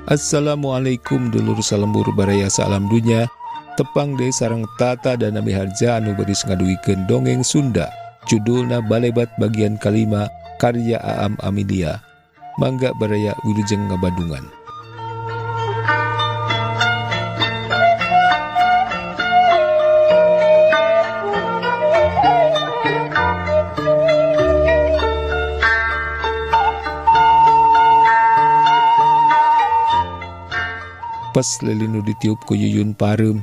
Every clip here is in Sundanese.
Assalamualaikum dulur salembur baraya saalam dunya tepang deui sareng Tata Dana Miharja anu baris ngadugikeun dongeng Sunda judulna Balebat bagian kalima karya Aam Amilia. Mangga baraya wilujeng ngabandungan. Pes lilin nu ditiup ku Yuyun pareum,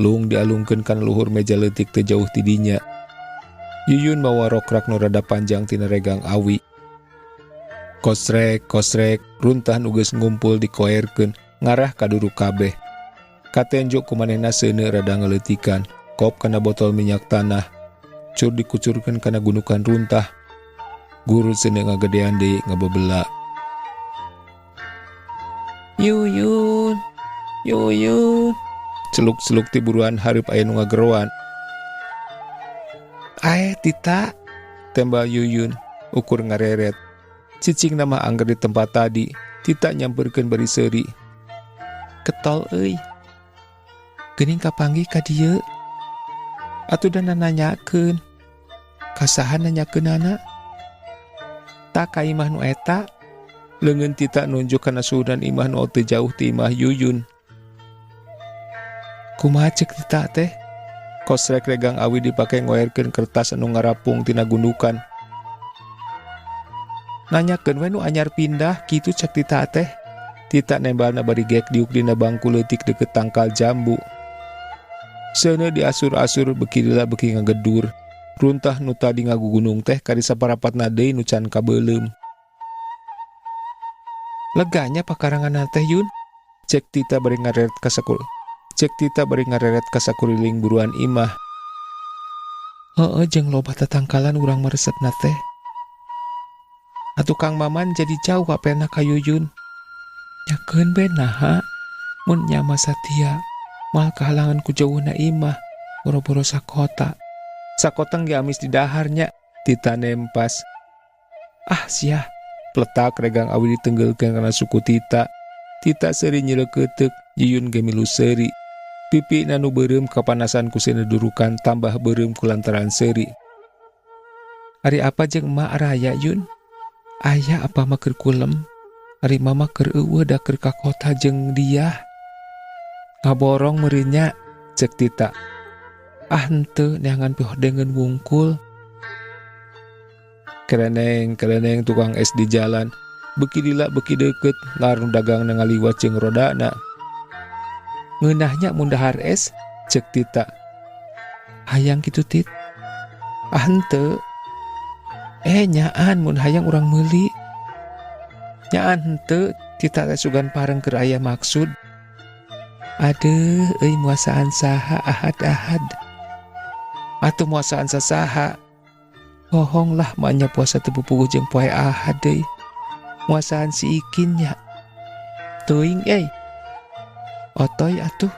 lung dialungkeun kana luhur meja leutik teu jauh ti dinya. Yuyun mawa rokrak nu rada panjang tina regang awi. Kosrek, kosrek, runtah nu geus ngumpul dikoerkeun, ngarah ka duru kabeh. Katenjo ku manehna seuneu rada ngaleutikan, kop kana botol minyak tanah, cur dikucurkeun kana gunukan runtah. Guru seuneu ngagedean deui ngabebela. Yuyun, Yuyun, celuk-celuk ti buruan hareup aya nu ngageroan. Aeh Tita, tembal Yuyun, ukur ngareret. Cicing nama angger di tempat tadi, Tita nyamperkeun bari seuri. Ketol euy. Geuning kapanggih ka dieu. Atuh da nanyakeun. Ka saha nanyakeunana? Ta ka imah nu eta. Leungeun Tita nunjuk kana suhunan imah nu teu jauh ti imah Yuyun. Kumaha ceuk Tita teh? Kosrek regang awi dipake ngoerkeun kertas anu ngarapung tina gundukan. Nanyakeun we nu anyar pindah kitu cek Tita teh. Tita nembalna bari gek diuk dina bangku leutik deukeut tangkal jambu. Seuneu diasur-asur beuki lila beuki ngagedur. Runtah nu tadi ngagugunung teh kari saparapatna deui nu can kabeuleum. Leganya pakaranganna teh Yun? Cek Tita bari ngareret ka sakur. Cek Tita bari ngareret ka sakuriling buruan imah. Heeh jeung loba tatangkalan urang mah resepna teh. Atuh Kang Maman jadi jauh apelna ka Yuyun. Nyakeun be naha mun nya mah satia moal kahalangan ku jauhna imah boro-boro sakota. Sakoteng ge amis didahar nya. Tita nempas. Ah sia, pletak regang awi ditenggelkeun kana suku Tita. Tita seuri nyeleukeuteup, Yuyun ge milu seuri. Pipi nu beureum kapanasan ku seuneu durukan tambah beureum ku lantaran seuri. Ari apa jeung emak araya Yun? Aya apa mah keur kulem? Ari mama keur eueuh da keur ka kota jeung dia. Ngaborong meureun nya, ceuk Tita. Ah henteu neangan pihodengeun wungkul. Kereneng, kereneng tukang es di jalan. Beuki lila beuki deukeut, lar nu dagangna ngaliwat jeung rodana. Ngeunahnya mun dahar es, ceuk Tita. Hayang kitu Tit? Ah henteu. Nyaan mun hayang urang meuli. Nyaan henteu, Tita teh sugan pareng keur aya maksud. Aduh, euy muasaan saha ahad-ahad. Atuh muasaan sasaha. Bohong lah maknya puasa teu pupuguh jeung poe ahad deui. Muasaan si Ikin nya. Teuing euy. Otoy atuh.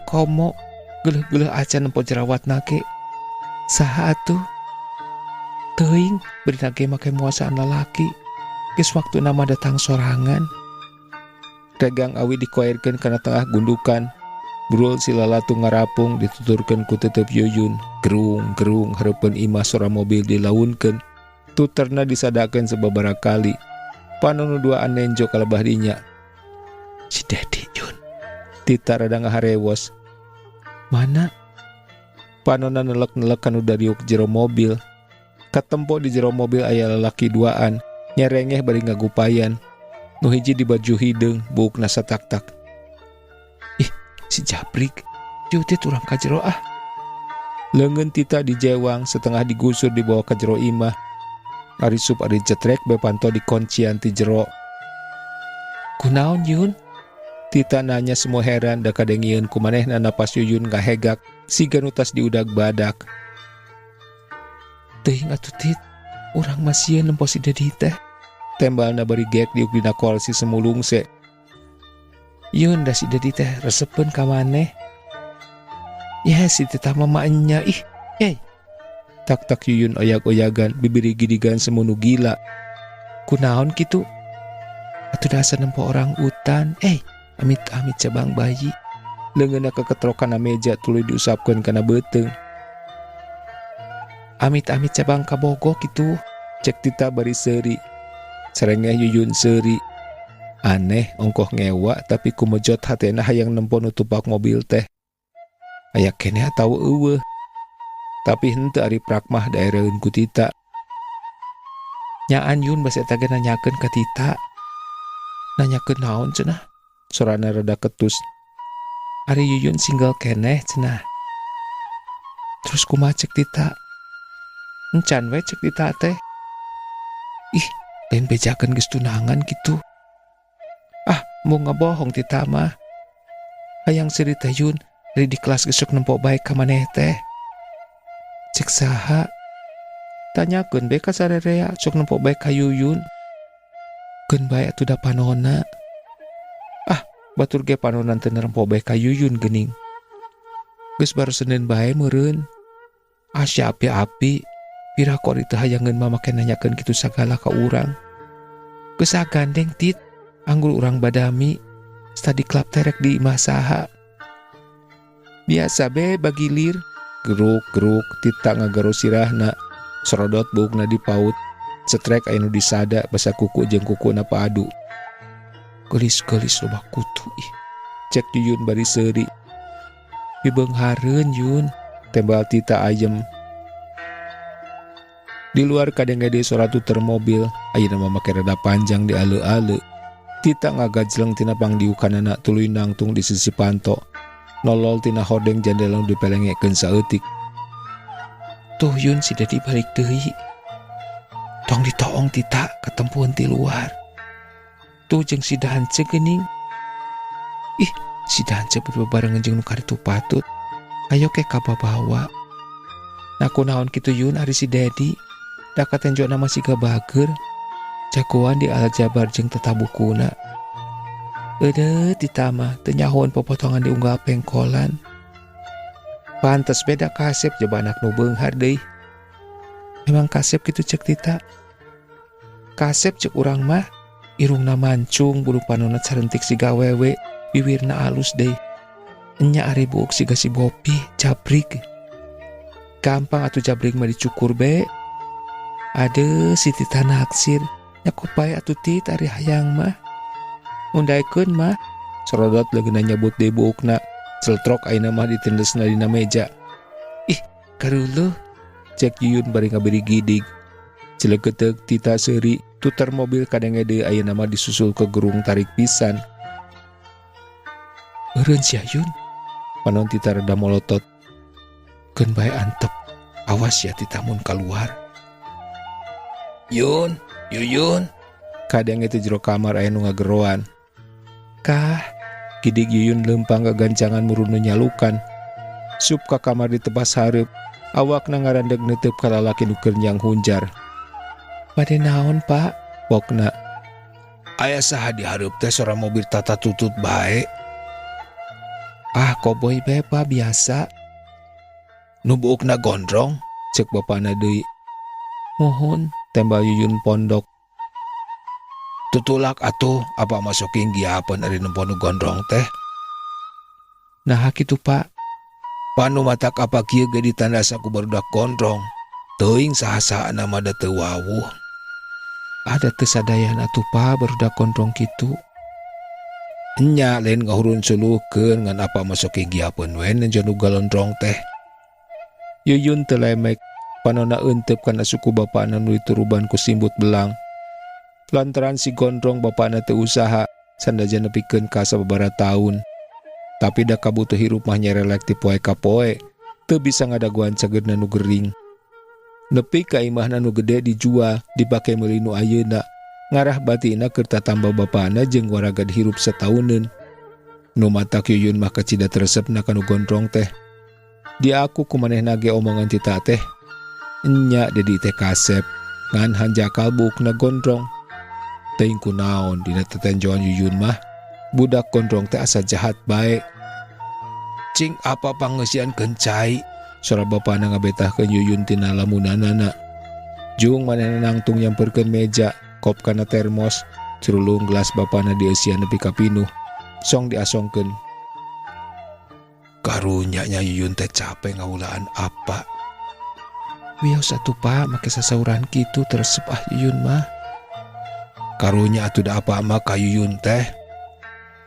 Komo geuleuh-geuleuh acan nempo jerawatna ge. Saha atuh? Teuing beri ge make muasaan lalaki. Geus waktuna mah datang sorangan. Regang awi dikoerkeun kana tengah gundukan. Brul si lalatu ngarapung dituturkeun ku tetep Yuyun. Gerung gerung hareupeun imah sora mobil dilaunkeun. Tuterna disadakeun sababaraha kali. Panon nu duaan nenjo kalebah dinya. Si Dedi Yun. Tita rada ngaharewos. Mana? Panonna nelek-nelek kanu dariuk jero mobil. Katempo di jero mobil aya lalaki duaan, nyerengeh bari ngagupayan. Nu hiji di baju hideung, buukna satak-tak. Ih, si Jabrik, jutit urang ka jero ah. Leungeun Tita dijewang, setengah digusur dibawa ka jero imah. Ari sup ari jetrek be panto dikoncian ti jero. Kunaon Yun? Tita nanya semua heran da kadengieun ku manehna napas Yuyun ngahegak siga nu tas diudag badak. Teuing atuh Tit, urang mah sieun nempo si Dedi teh. Tembalna bari gek diuk dina kursi semulungse. Yun da si Dedi teh resepeun ka maneh. Ya si Tita mah nya ih, eh. Tak-tak Yuyun oyak-oyagan, bibiri gidigan semunu gila. Kunaon kitu? Atuh da asa nempo orang utan. Amit-amit cabang bayi. Leungeunna keketrok kana meja tuluy diusapkeun kana beuteung. Amit-amit cabang kabogoh kitu, cek Tita bari seuri. Serengeh Yuyun seuri. Aneh ongkoh ngewa tapi kumejot hatena hayang nempo nu tupak mobil teh. Aya keneh atawa eueuh. Tapi henteu ari prak mah daereun ku Tita. Nyaan Yun basa eta ge nanyakeun ka Tita. Nanyakeun naon cenah? Sorana rada ketus. Ari Yuyun single keneh cenah. Terus kumaha cek Tita? Encan we cek Tita teh. Ih, lain bejakeun geus tunangan kitu. Ah, mau ngabohong Tita mah. Hayang seuri teh Yun, ari di kelas geus sok nempo bae ka maneh teh. Cek saha? Tanyakeun be ka sarerea sok nempo bae ka Yuyun. Keun bae atuh da panonna. Ah, batur ge panonan teu nerempo bae ka Yuyun geuning. Geus baruseneun bae meureun. Ah, si api-api. Pira kori teu hayangeun mah make nanyakeun kitu sagala ka urang. Geus agandeng Tit, anggur urang badami. Study club teh rek di imah saha. Biasa be bagilir. Geruk-geruk Tita ngagaro sirahna. Sorodot buukna dipaut. Cetrek aya nu disada basa kuku jeung kukuna padu. Geulis-geulis loba kutu ih. Cek Yuyun bari seuri. Pibeunghareun Yun, tembal Tita ayem. Di luar kadenge deui sora tuter mobil, ayeuna mah make rada panjang di ale-ale. Tita ngagajleng tina pangdiukanana tuluy nangtung di sisi panto. Nolol tina hordeng jandela nu dipelengekeun saeutik. Tuh Yun si Dedi balik deui. Tong ditoong Tita ketempuan ti luar. Tuh jeung si Dance geuning. Ih, si Dance bebarengan jeung nu karitu patut. Ayo ke kababawa. Nah kunaon kitu Yun ari si Dedi? Da katenjona masih bager. Jagoan di aljabar jeung tetabukuna. Eudeuh Tita mah teu nyahoan popotongan di unggal pengkolan. Pantes beda kasep jaba anak nu beunghar deui. Memang kasep kitu cek Tita. Kasep cek urang mah irungna mancung, bulu panonna carentik siga awewe, biwirna alus deui. Enya ari buuk siga si Bopi, jabrik. Gampang atuh jabrik mah dicukur be. Aduh, si Tita naksir. Nyakup bae atuh Tit ari hayang mah. Undaikeun mah. Sorodot leungeunna nyebut deui buukna. Celtrok ayeuna mah ditendesna dina meja. Ih, kareuleuh. Cek Yuyun bari ngaberi gidig. Celeketeuk Tita seuri, tuter mobil kadenge deui ayeuna mah disusul ke gerung tarik pisan. Eureun sia Yun. Panon Tita rada molotot. Keun bae antep. Awas ya Tita mun kaluar. Yun, Yuyun. Kadenge teh jero kamar aya nu ngageroan. Kah, gidig Yuyun leumpang gagancangan murunu nyalukan. Sup ka kamar ditebas hareup. Awakna ngarandeg neuteub ka lalaki nu keur nyang hunjar. Bade naon, Pak? Pokna. Aya saha di hareup teh sora mobil tata tutut bae. Ah, koboy bae, Pak, biasa. Nu buukna gondrong, cek bapana deui. Mohon, tembal Yuyun pondok. Tutulak atuh, apa masukin giapeun ari nempo nu gondrong teh? Nah, kitu, Pak. Panu matak apa kieu ge ditandasa ku barudak gondrong. Teuing saha-sahana mah da teu wawuh. Ada teu sadayana atuh, Pak, barudak gondrong kitu. Enya lain ngahurun suluhkeun ngan apa masukin giapeun we nenjo nu galondrong teh. Yuyun teu lemek, panona euteup kana suku bapana nu dituruban ku simbut belang. Lantaran si gondrong bapana teu usaha, sanajan nepikeun ka sababaraha taun. Tapi da kabutuh hirup mah nyerelek ti poe ka poe, teu bisa ngadaguan cageurna nu gering. Nepi ka imahna nu gede dijual, dipake meuli nu ayeuna. Ngarah batina keur tatamba bapana jeung waragad hirup satauneun. Nu matak Yuyun mah kacida teu resepna ka nu gondrong teh. Diaku ku manehna ge omongan Tita teh. Enya Dedi teh kasep, ngan hanjakal buukna gondrong. Teuing kunaon dina tetenjoan Yuyun mah, budak gondrong teh asa jahat bae. Cing apa pangeusian kencai? Sora bapana ngabetahkeun Yuyun tina lamunanana. Jung manehna nangtung nyamperkeun meja, kop kana termos, Curulung gelas bapana dieusian nepi ka pinuh. Song diasongkeun. Karunya nya Yuyun teh capek ngawulaan apa. Wios atuh Pak, make sasauran kitu teresep ah Yuyun mah. Karunya atuh da apa mah ka Yuyun teh.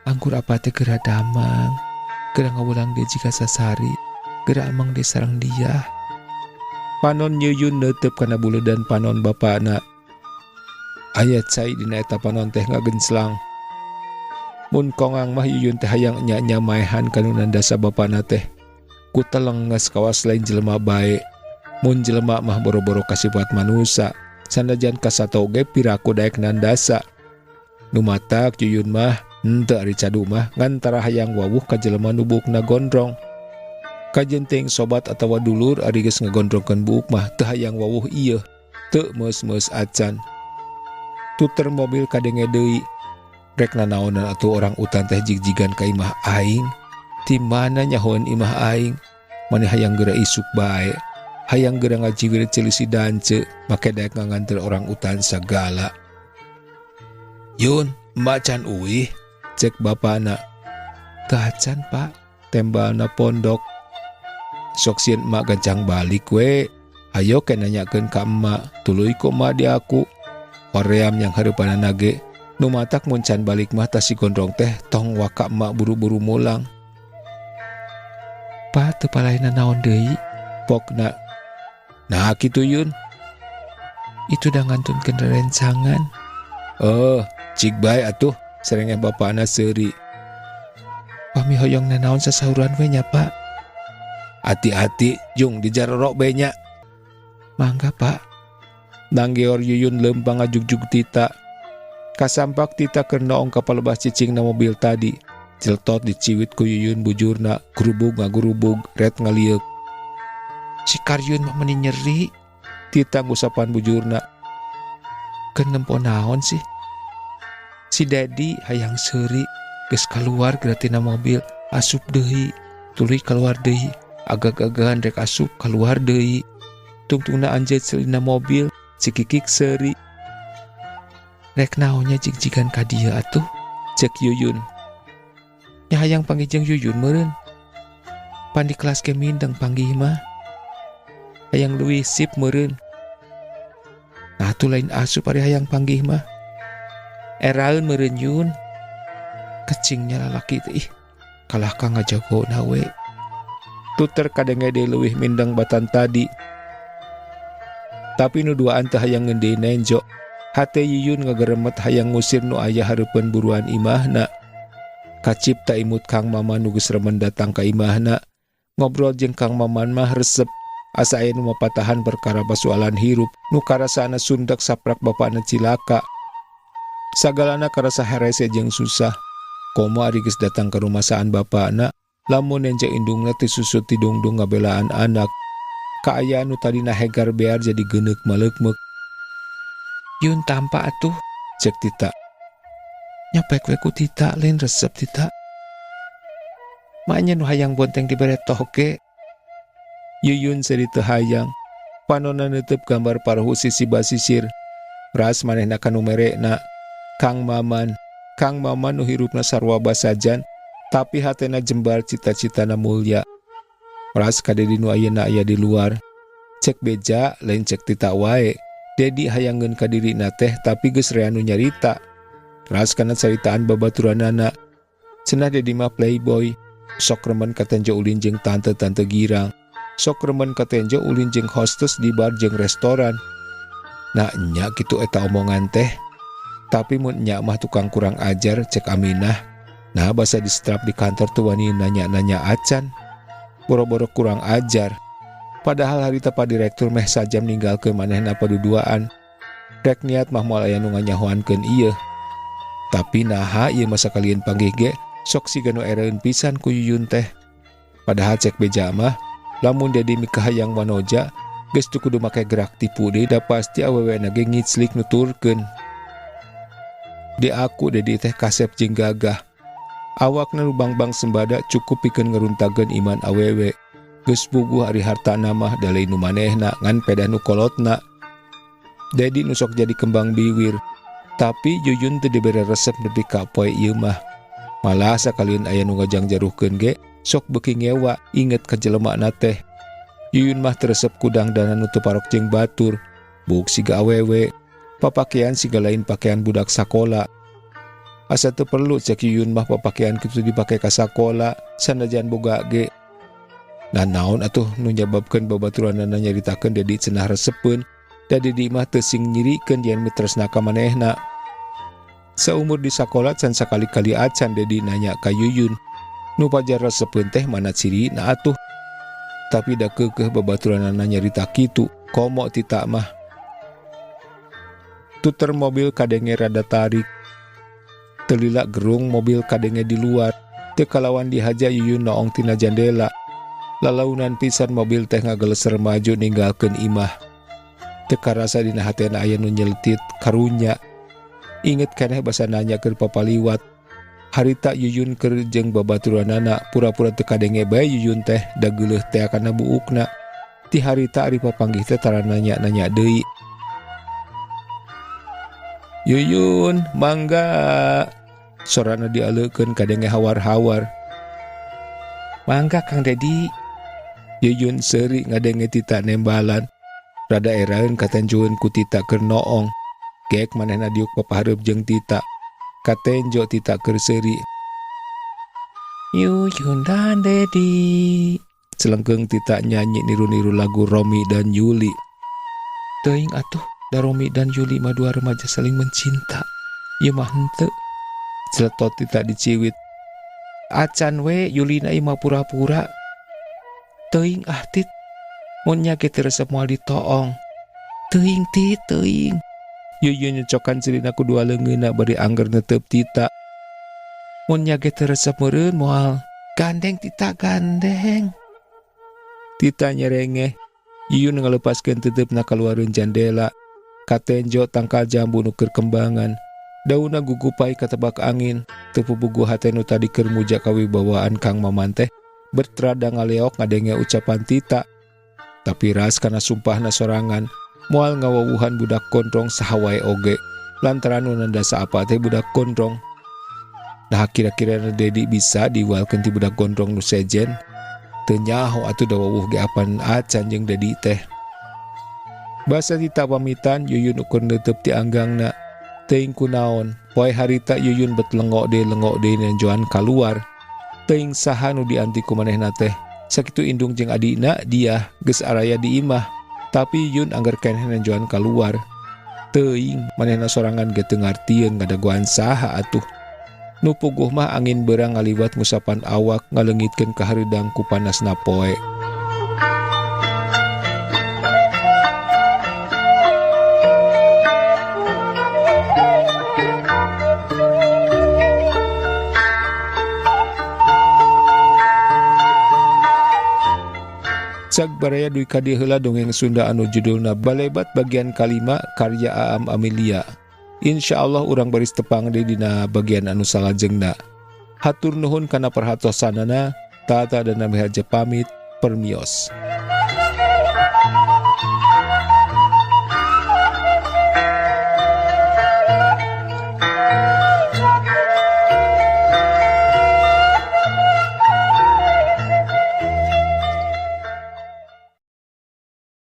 Anggur apa teh geura damang, geura ngawulang dia jika sasari, geura amang dia sareng dia. Panon Yuyun neuteup kana buledan panon bapana. Aya cai dina eta panon teh ngagenclang. Mun kongang mah Yuyun teh hayang nya-nya maehan kanu nandasa bapana teh. Ku telenges kawas lain jelema bae. Mun jelema mah boro-boro kasifat manusa, sanajan kasato ge piraku daek nandasa. Nu matak Yuyun mah henteu ari cadu mah ngan tara hayang wawuh ka jelema nu buukna gondrong. Kajenting sobat atawa dulur ari geus ngagondrongkeun buuk mah teu hayang wawuh ieu, teu meus-meus acan. Tuter mobil kadenge deui. Rek nanaonan atuh orang utan teh jigjigan ka imah aing. Ti mana nyahoeun imah aing? Maneh hayang geura isuk bae. Hayang geura ngajiwir ceuli si dance, make daek nganganteur orang utan sagala. Yun, emak can uih, cek bapana. Teu acan, Pak, tembalna pondok. Sok sieun emak gancang balik we. Ayo ke nanyakeun ka emak, tuluy ku emak di aku. Hoream yang hareupanana ge. Nu matak mun can balik mah tas si gondrong teh tong waka emak buru-buru mulang. Pa teu palaena naon deui? Pokna. Nah kitu Yun. Itu dah ngantunkeun rerencangan. Oh, cik bae atuh, serengeh bapana seuri. Pami hoyong nanaon sasauran we nya, Pak. Hati-hati jung dijarorok bae nya. Mangga, Pak. Nanggeor Yuyun leumpang ngajugjug Tita. Kasampak Tita keur noong ka palebah cicingna mobil tadi. Jeltot diciwit ku Yuyun bujurna, grubug ngagurubug, ret ngalieuk. Si Karyun mah meni nyeri. Tita ngusapan bujurna. Keur nempo naon sih? Si Dedi hayang seuri, geus kaluar geura tina mobil, asup deui, tuluy kaluar deui, agag-agahan rek asup kaluar deui. Tungtungna anjeut selina mobil, cikikik seuri. Rek naonnya jigjigan ka dieu atuh? Cek Yuyun. Nya hayang panggih jeung Yuyun meureun. Pan di kelas ge mindeng panggih mah. Hayang leuwih sip meureun. Nah atuh lain asup ari hayang panggih mah. Eraeun meureun Yun. Kecingnya lalaki teh ih. Kalah ka ngajagona we. Tuter kadenge deui leuwih mindeng batan tadi. Tapi nu duaan teh hayang ngeundeui nenjo. Hate Yuyun ngageremet hayang ngusir nu aya hareupeun buruan imahna. Kacipta imut Kang Maman nu geus remen datang ka imahna. Ngobrol jeung Kang Maman mah resep. Asa aya nu mapatahan perkara pasualan hirup nu karasana sundak saprak bapana cilaka. Sagalana karasa herese jeung susah. Komo ari geus datang ka rumasaan bapana, lamun nenjo indungna ti susut ti dungdung ngabelaan anak. Kaayaan nu tadina hegar bear jadi geuneuk maleukmeuk. Yun tampa atuh, cek Tita. Nyapek we ku Tita, lain resep Tita. Maknya nu hayang bonteng dibere toge. Yuyun seuri teu hayang. Panonna neuteub gambar parahu sisi basisir. Ras manehna kanu merekna. Kang Maman. Kang Maman nu hirupna sarua basajan, tapi hatena jembar cita-citana mulya. Ras ka Dedi nu ayeuna aya di luar. Cek beja lain cek Tita wae. Dedi hayangeun ka dirina teh tapi geus rea nu nyarita. Ras kana caritaan babaturanana. Cenah Dedi mah playboy. Sok remen katenjo ulin jeung tante-tante girang. Sok remen katenjo ulin jeung hostess di bar jeung restoran. Nah nya kitu eta omongan teh. Tapi mun nya mah tukang kurang ajar cek Aminah. Nah basa disetrap di kantor tuh wani nanya-nanya acan. Boro-boro kurang ajar. Padahal harita Pak Direktur meh sajam ninggalkeun manehna paduduaan. Rek niat mah moal aya nu nganyahoankeun ieu. Tapi naha ieu masa kalian panggih ge sok siga nu ereun pisan ku Yuyun teh. Padahal cek beja mah lamun Dedi mikahayang wanoja geus teu kudu make gerak tipu deui da pasti awewena ge ngiclik nuturkeun. Di aku Dedi teh kasep jeung gagah. Awakna nu bangbang sembada cukup pikeun ngeruntageun iman awewe. Geus puguh ari hartana mah da lain nu manehna ngan pedah nu kolotna. Dedi nu sok jadi kembang biwir. Tapi Yuyun teu dibere resep nepi ka poe ieu mah. Malah sakalieun aya nu ngajangjaruhkeun ge sok beuki ngewa inget ka jelemana teh. Yuyun mah teu resep ku dangdanan nu teu parok jeung batur, buuk siga awewe, papakean siga lain pakean budak sakola. Asa teu perlu cek Yuyun mah papakean kitu dipake ka sakola sanajan boga ge. Nah naon atuh nu nyababkeun babaturanana nyaritakeun Dedi cenah resepeun. Da Dedi mah teu sing nyirikeun yen mitresna ka manehna. Saumur di sakola can sakali-kali acan Dedi nanya ka Yuyun. Nu pajar resepeun teh mana cirina atuh. Tapi da keukeuh babaturanana nyarita kitu, komo tita mah. Tuter mobil kadenge rada tarik. Telila gerung mobil kadenge di luar. Teu kalawan dihaja Yuyun noong tina jandela. Lalaunan pisan mobil teh ngageleser maju ninggalkeun imah. Teu karasa dina hatena aya nu nyeletit karunya. Inget keneh basa nanya keur papaliwat. Harita Yuyun keur jeung babaturanana pura-pura teu kadenge bae Yuyun teh da geuleuh teh kana buukna. Ti harita ari papanggih teh tara nanya-nanya deui. Yuyun, mangga. Sorana dialeukeun kadenge hawar-hawar. Mangga Kang Dedi. Yuyun seuri ngadenge tita nembalan. Rada eraeun katenjueun ku tita keur noong. Gek manehna diuk papahareup jeung tita. Katenjo tita keur seuri. Yuyun dan Dedi. Celengkeung tita nyanyi niru-niru lagu Romi dan Yuli. Teuing atuh, da Romi dan Yuli mah dua remaja saling mencinta. Ieu mah henteu. Celetot tita diciwit. Acan we Yulina ieu mah pura-pura. Teuing ah tit. Mun nya ge teu resep moal ditoong. Teuing tit, teuing. Yuyun nyecokan cirina ku dua leungeunna bari angger neteup tita. Mun nya ge teu resep meureun moal. Gandeng tita gandeng. Tita nyerengeh. Yuyun ngalepaskeun teuteup kaluareun jandela. Katenjo tangkal jambu nu keur kembangan. Daunna gugupai katebak angin. Teu pupuguh hate nu tadi keur muja kawibawaan Kang Maman teh bertrada ngaleok ngadenge ucapan tita. Tapi ras kana sumpahna sorangan moal ngawawuhan budak gondrong saha wae oge lantaran nu nanda saapa teh budak gondrong. Nah kira-kira Dedi bisa diwalkeun ti budak gondrong nu sejen. Teu nyaho atuh da wawuh ge apan acan jeung Dedi teh. Basa tita pamitan Yuyun ukur neuteub ti anggangna. Teuing kunaon poe harita Yuyun bet lengok deui nenjoan kaluar. Teuing saha nu dianti ku manehna teh. Sakitu indung jeung adina dia geus araya di imah. Tapi Yuyun angger keneh nenjoan kaluar. Teuing manehna sorangan ge teu ngartieun ngadagoan saha atuh. Nu puguh mah angin beurang ngaliwat ngusapan awak ngaleungitkeun kahareudang ku panasna poe. Cag baraya dugi ka dieu heula dongeng Sunda anu judulna Balebat bagian kalima karya Aam Amelia. Insyaallah urang baris tepang deui dina bagian anu salajengna. Hatur nuhun kana perhatosanana. Tata dan Nami Harja pamit, permios.